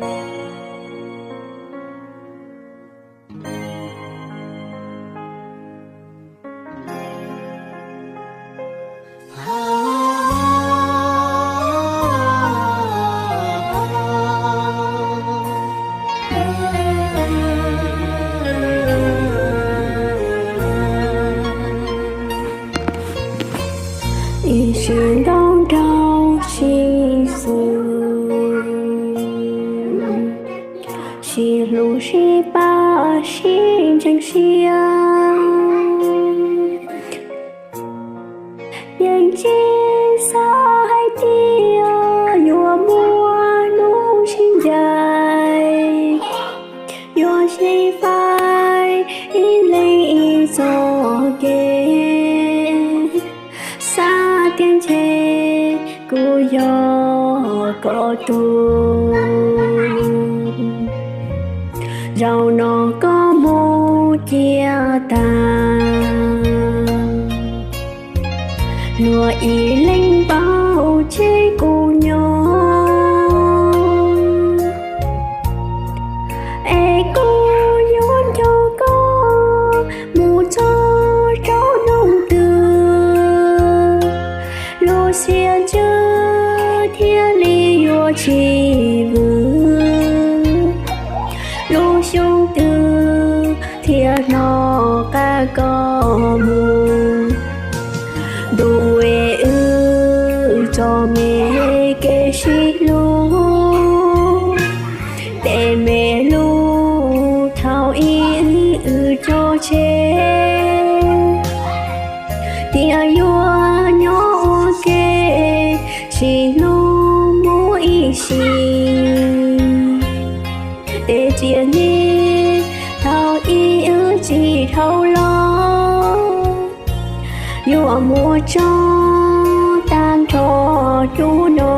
Ib sim ntaub nraug sib xws, sib hlub sib pab sib ntseeg siab. Yeej tsis xav hais tias yuav muaj hnub sib ncaim, yuav sib faib ib leeg ib txoj kev. Xav tias ntshe kuv yog koj tug, zaum no koj mus ciaj tag. Luag ib leeg npaum tseg kuv nyob, es kuv yuav nco koj mus txog rau hnub twg, lub siab ntsws thiaj li yuav tsis vwm. Lub xyoo twg thiaj hnov qab koj mus, ntuj es wb tso me kev sib hlub, tej me lus thaum ub wb cog tseg, tias yuav nyob ua ke sib hlub mus ib sim. Tej tsiaj ntev thaum ub wb tsis dhau los, yuav muab tso tag nrho hnub no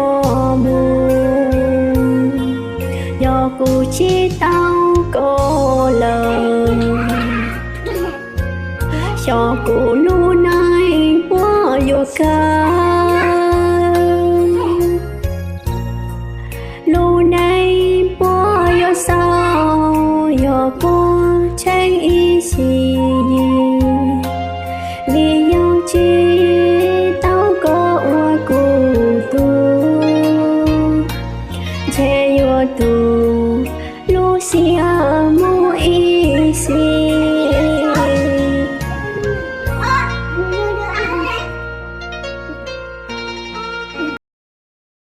mus. Yog kuv tsis tau koj lawm, xyov kuv lub neej puas yuav kaj, lub neej puas yuav xaus yog puas tsheej ib sim. Vim yog tsis tau koj ua kuv tug, ntshe yuav tu lub siab mus